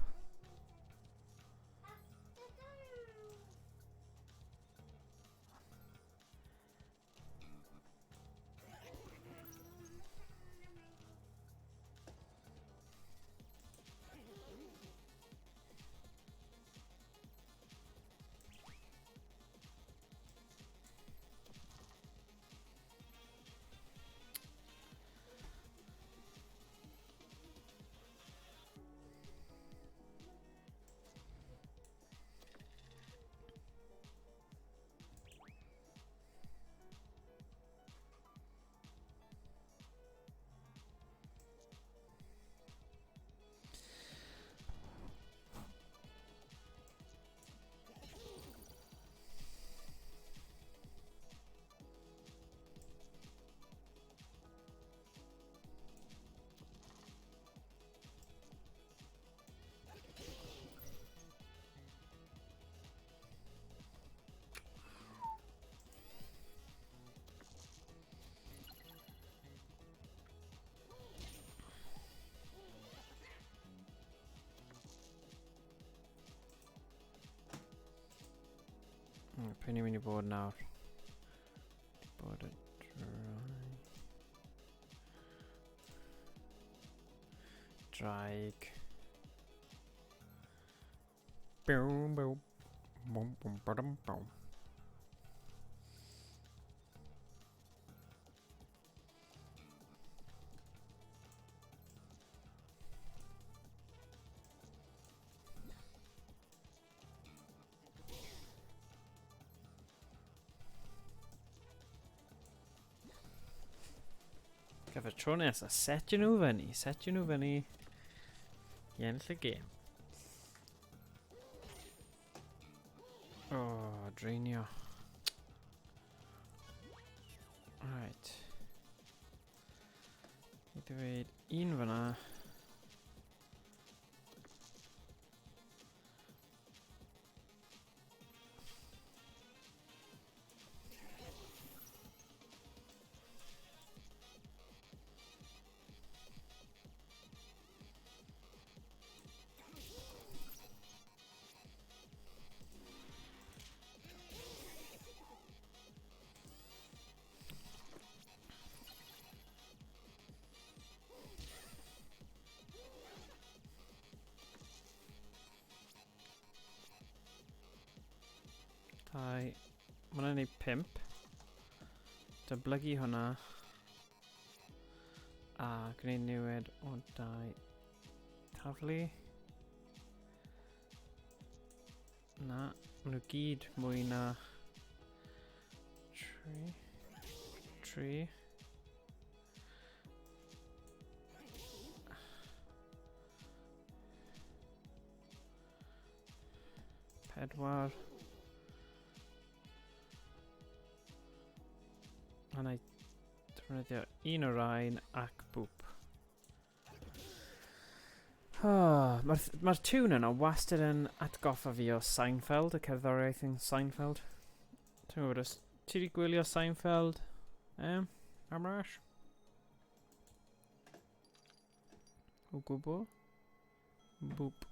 Pwy ni'n mynd i bod nawr? Bod y drai. Draig. Boom, boom. Boom, boom, ba-dum, boom. Gyfer tro nesaf, setio nhw fyny, setio nhw fyny i ennill y gêm. Oh, draenio. Right. I ddweud un fyna. Dau. Mae hwnna'n neud 5. Dyblygu hwnna. A gwneud newid o 2. Taflu. Na, maen nhw gyd mwy na 3. 3. 4. A na i defnyddio un o'r rhain ac bwp. Oh, Mae'r ma tune yna wastad yn atgoffa fi o Seinfeld, y cerddoriaeth yn Seinfeld. Ti'n gwybod os ti wedi gwylio Seinfeld? Amrash? O gwbl? Boop.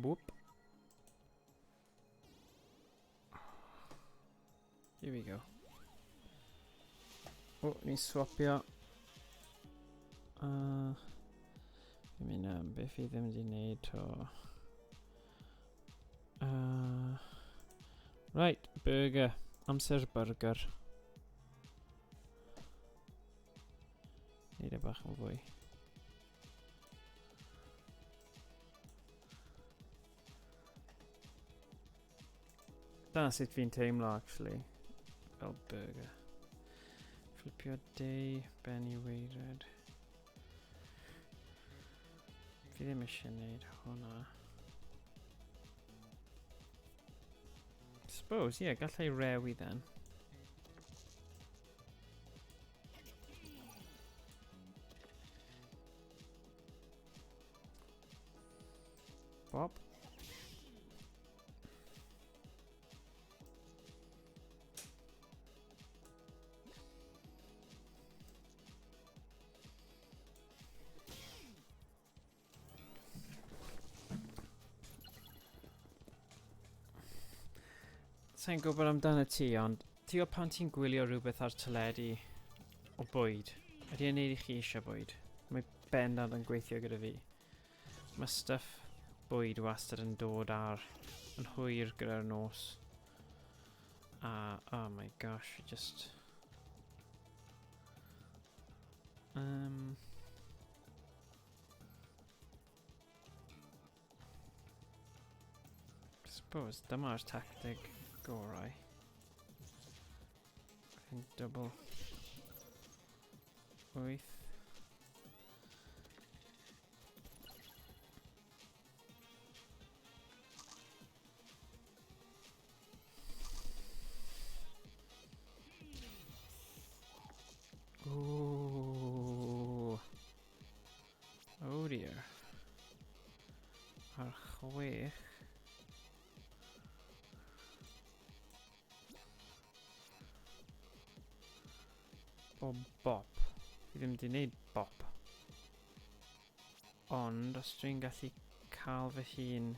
Boop. Here we go. O, ni'n swapio. Fi'n mynd am beth fi ddim wedi gwneud to. Right, burger. Amser burger. Neud e bach yn fwy. Dyna sut fi'n teimlo, actually. fel burger. Flipio day, ben i weired. Fi ddim eisiau gwneud hwnna. Suppose, ie, yeah, gallai rewi then. Bop. Sa'n gwybod amdano ti, ond ti o pan ti'n gwylio rhywbeth ar teledu o bwyd, ydy e'n neud i chi eisiau bwyd? Mae bendant yn gweithio gyda fi. Mae stuff bwyd wastad yn dod ar yn hwyr gyda'r nos. A, oh my gosh, fi just... Suppose dyma'r tactig gorau. Yn double 8. Ooh. Oh dear. Ar 6. O bop. Fi ddim wedi gwneud bop. Ond os dwi'n gallu cael fy hun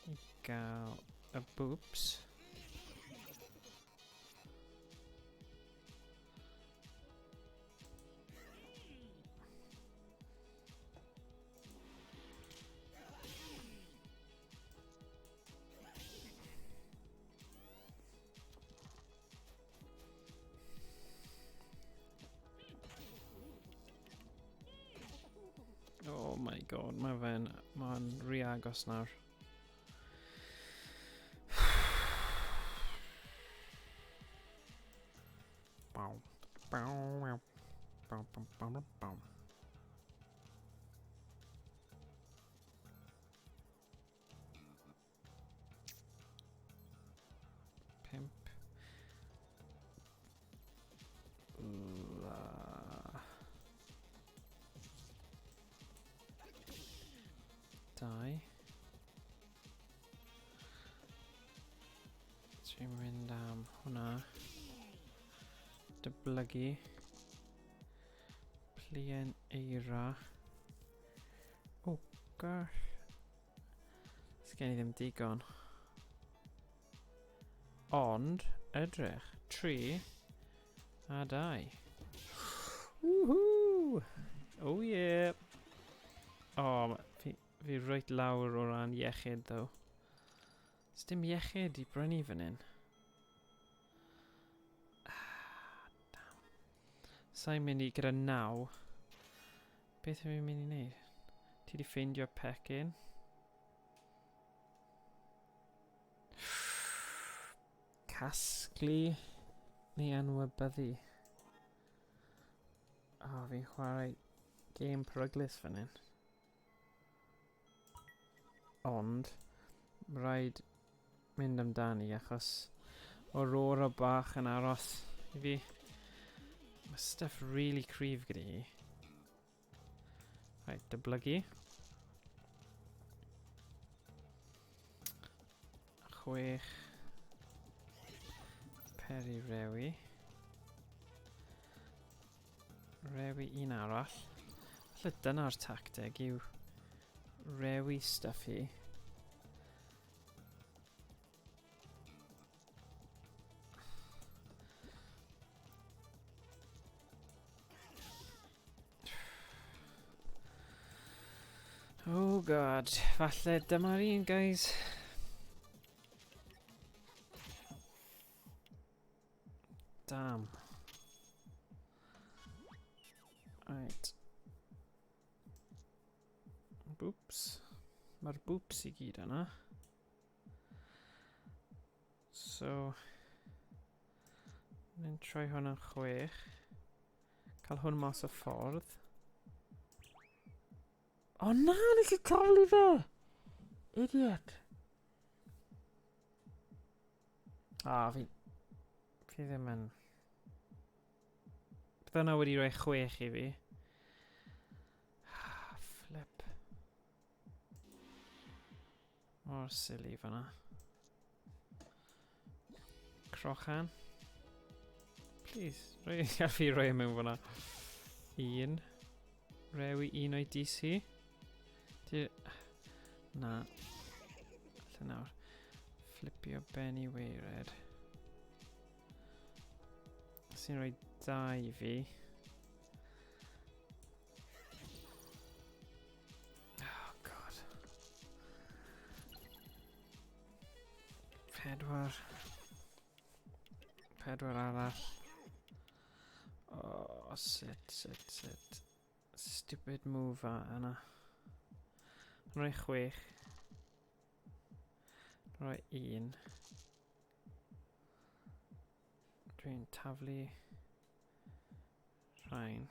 i gael y boops. Oh my god, mae fe'n... Mae'n rhy agos nawr. Bow. Bow, wow. Bow, bow, bow, bow. 5. La. 2. Dwi'n mynd am hwnna. Dyblygu. Plien eira. Oh gosh. Sgen i ddim digon. Ond, edrych. 3 a 2. Woohoo! Oh yeah! Oh, fi reit lawr o ran iechyd, though. Sdim iechyd i brynu fan hyn. Ah, damn. Sa'n mynd i gyda 9. Beth yw'n mynd i wneud? Ti di ffeindio pecyn? Casglu neu anwybyddu? O, oh, fi'n chwarae gêm peryglus fan hyn. Ond, rhaid mynd amdani achos Aurora bach yn aros i fi. Mae stuff really cryf gyda hi. Right, dyblygu. 6. Peri rewi. Rewi un arall. Falle dyna'r tacteg yw rewi stuff hi. Oh god, falle dyma'r un, guys. Damn. Right. Boops. Mae'r boops i gyd yna. So... Ni'n troi hwn yn chwech. Cael hwn mas o ffordd. O oh, na, nes i taflu fe! Idiot! A, oh, fi... Fi ddim yn... Bydda yna wedi rhoi chwech i fi. Ah, flip. Mor silly fanna. Crochan. Please, rhoi gall fi roi e mewn fanna. Un. Rewi un o'i DC. Di... Na. Lle nawr. Flipio ben i weired. Sy'n rhoi dau i fi. Oh, God. Pedwar. Pedwar arall. Oh, sit, sit, sit. Stupid move a yna. Rhoi chwech. Rhoi un. Dwi'n taflu rhain.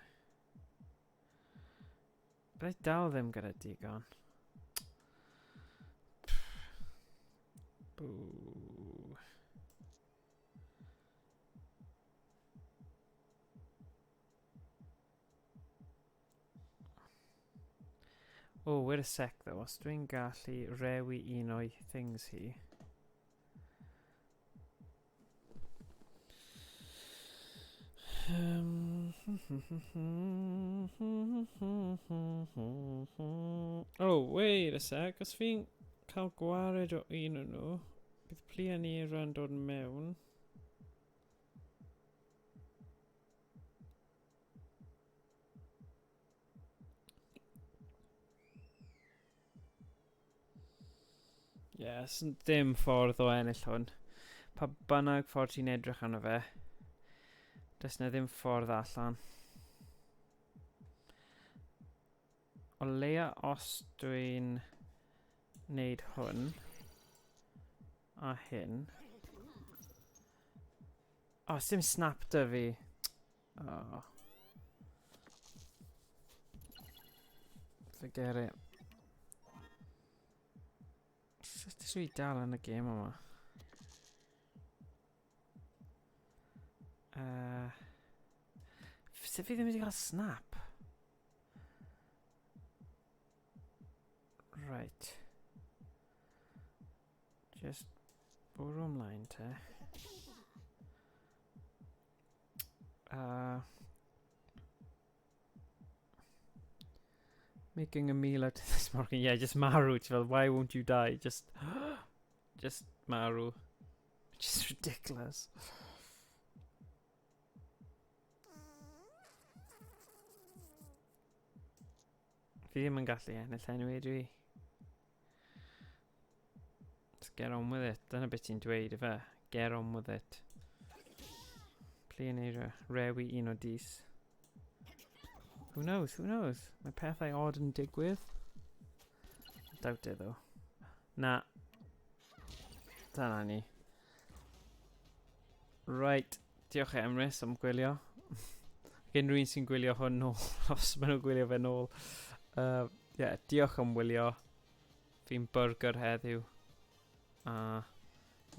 Byddai dal ddim gyda digon. Boo. Oh, wait a sec though, os dwi'n gallu rewi un o'i things hi. Oh, wait a sec, os fi'n cael gwared o un o'n nhw, bydd Plian Era'n dod mewn. Yes, dim ffordd o ennill hwn. Pa bynnag ffordd ti'n edrych arno fe, does na ddim ffordd allan. O leia os dwi'n neud hwn a hyn. O, oh, sim snap dy fi. Oh. Forget it. Sut ydw i dal yn y gêm yma? Uh, sut fi ddim wedi cael snap? Right. Just bwrw ymlaen te. Uh, making a meal out of this morning. Yeah, just marw. Ti'n fel, why won't you die? Just, just marw. Just ridiculous. Fi ddim yn gallu ennill anyway, dwi. Just get on with it. Dyna beth ti'n dweud, efe. Get on with it. Pli yn eira. Rewi un o dis. Who knows, who knows? Mae pethau odd yn digwydd. Doubt it though. Na. Dyna ni. Right. Diolch Emrys am gwylio. Ac unrhyw un sy'n gwylio hwn nôl, os maen nhw'n gwylio fe nôl. Uh, yeah, diolch am wylio. Fi'n burger heddiw. A, uh,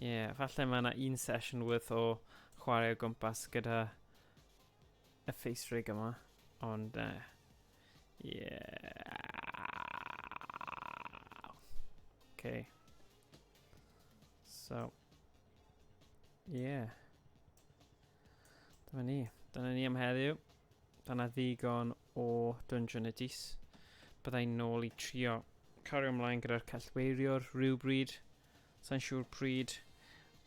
yeah, falle mae yna un session worth o chwarae o gwmpas gyda y face rig yma. Ond, uh, yeah. Okay. So, yeah. Dyma ni. Dyna ni am heddiw. Dyna ddigon o Dungeon y Dis. Byddai'n nôl i trio cario ymlaen gyda'r cellweiriwr rhywbryd. Sa'n siŵr pryd,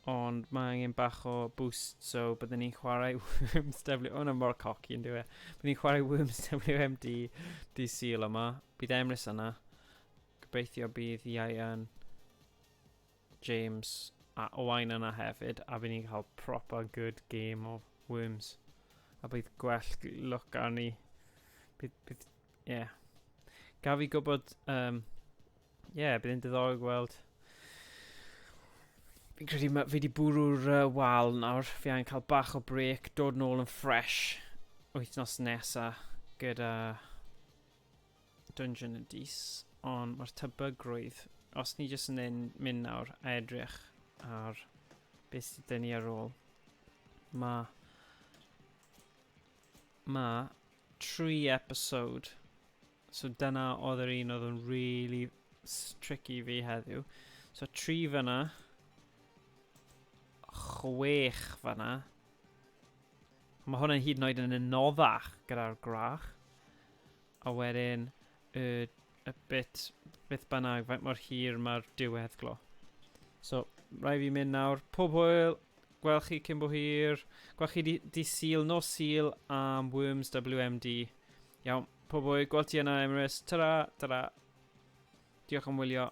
ond mae angen bach o boost, so byddwn ni'n chwarae Worms W... O, hwnna mor cocky yn dyw e. Byddwn ni'n chwarae Worms WMD dydd Sul yma. Bydd Emrys yna. Gobeithio bydd Ian, James a Owain yna hefyd, a bydd ni'n cael proper good game of Worms. A bydd gwell look arni. Bydd, bydd, yeah. Gaf fi gwybod, um, yeah, bydd yn diddorol gweld. Fi'n credu ma, fi wedi bwrw'r uh, wal nawr. Fi angen cael bach o break, dod nôl yn fresh wythnos nesa gyda Dungeon y Dis. Ond mae'r tebygrwydd, os ni jyst yn mynd nawr a edrych ar beth sydd dyn ni ar ôl, mae mae tri episode. So dyna oedd yr un oedd yn really tricky fi heddiw. So tri fyna, chwech fyna. Mae hwnna'n hyd yn oed yn anoddach gyda'r gwrach. A wedyn y, y bit, beth bynnag, faint mor hir mae'r diweddglo. So, rai fi mynd nawr. Pob hwyl, gwel chi cyn bo hir. Gwel chi di, di Sul, nos Sul am Worms WMD. Iawn, pob hwyl, gweld ti yna, Emrys. Tara, tara. Diolch am wylio.